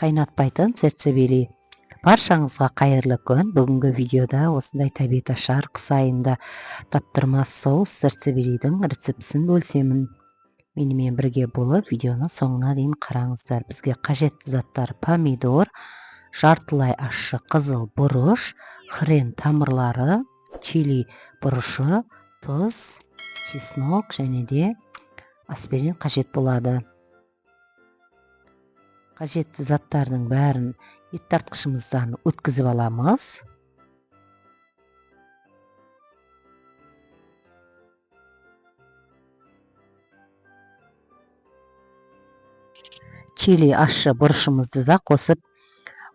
Қайнатпайтын сацебели. Баршаңызға қайырлы күн. Бүгінгі видеода осындай тәбет ашар қыс айында таптырмас соус сацебелидің рецептісін бөлісемін. Менімен бірге болып видеоны соңына дейін қараңыздар. Бізге қажетті заттар: помидор, жартылай ащы қызыл бұрыш, хрен тамырлары, чили бұрышы, тұз, чеснок және де аспирин қажет болады. Қажетті заттардың бәрін ет тартқышымыздан өткізіп аламыз. Чили ащы бұрышымызды да қосып,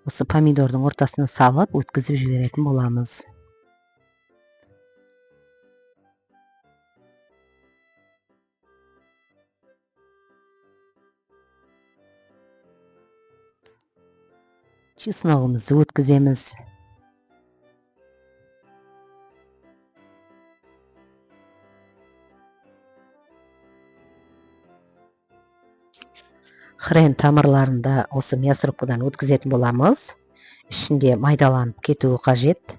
осы помидордың ортасына салып өткізіп жіберетін боламыз. Чесногымызды өткіземіз. Хрен тамырларын да осы мясорубкадан өткізетін боламыз. Ішінде майдаланып кетуі қажет.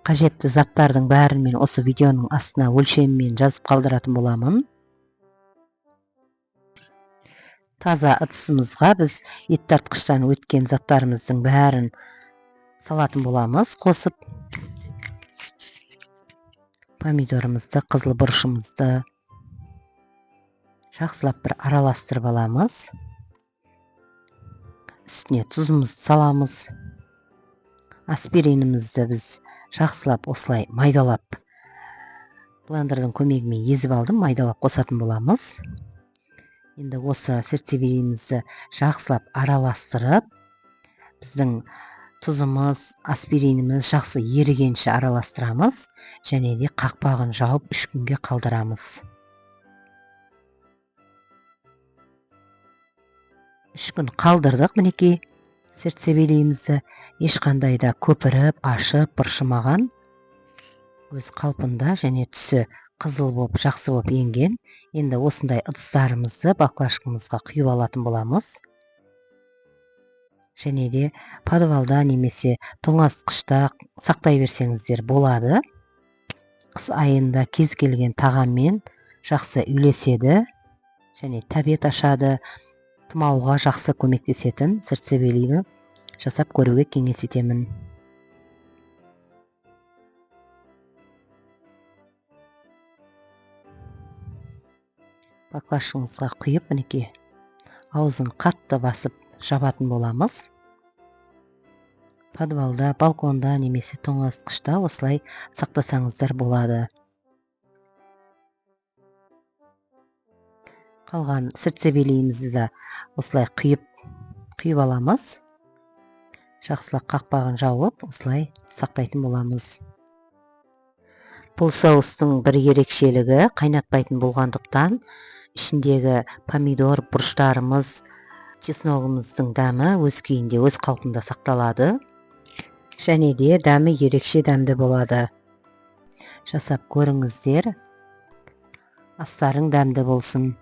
Қажетті заттардың бәрін мен осы видеоның астына өлшемімен жазып қалдыратын боламын. Таза ыдысымызға біз ет тартқыштан өткен заттарымыздың бәрін салатын боламыз. Қосып помидорымызды, қызыл бұрышымызды жақсылап бір араластырып аламыз. Үстіне тұзымызды саламыз. Аспиринімізді біз жақсылап осылай майдалап, блендердің көмегімен езіп алдым, майдалап қосатын боламыз. Енді осы сацебелиімізді жақсылап араластырып, біздің тұзымыз, аспириніміз жақсы ерігенше араластырамыз және де қақпағын жауып 3 күнге қалдырамыз. 3 күн қалдырдық мінекей сацебелиімізді, ешқандай да көпіріп, ашып, бұршымаған, өз қалпында және түсі қызыл болып, жақсы болып енген. Енді осындай ыдыстарымызды баклажкамызға құйып алатын боламыз. Және де подвалда немесе тоңазытқышта сақтай берсеңіздер болады. Қыс айында кез келген тағаммен жақсы үйлеседі және тәбет ашады, тұмауға жақсы көмектесетін сацебелині жасап көруге кеңес етемін. Баклажкаңызға құйып, мінекей аузын қатты басып жабатын боламыз. Подвалда, балконда немесе тоңазытқышта осылай сақтасаңыздар болады. Қалған сацебелиімізді де осылай құйып аламыз. Жақсылап қақпағын жауып, осылай сақтайтын боламыз. Бұл соустың бір ерекшелігі қайнатпайтын болғандықтан ішіндегі помидор, бұрыштарымыз, чесногымыздың дәмі өз күйінде, өз қалпында сақталады. Және де дәмі ерекше дәмді болады. Жасап көріңіздер. Астарың дәмді болсын.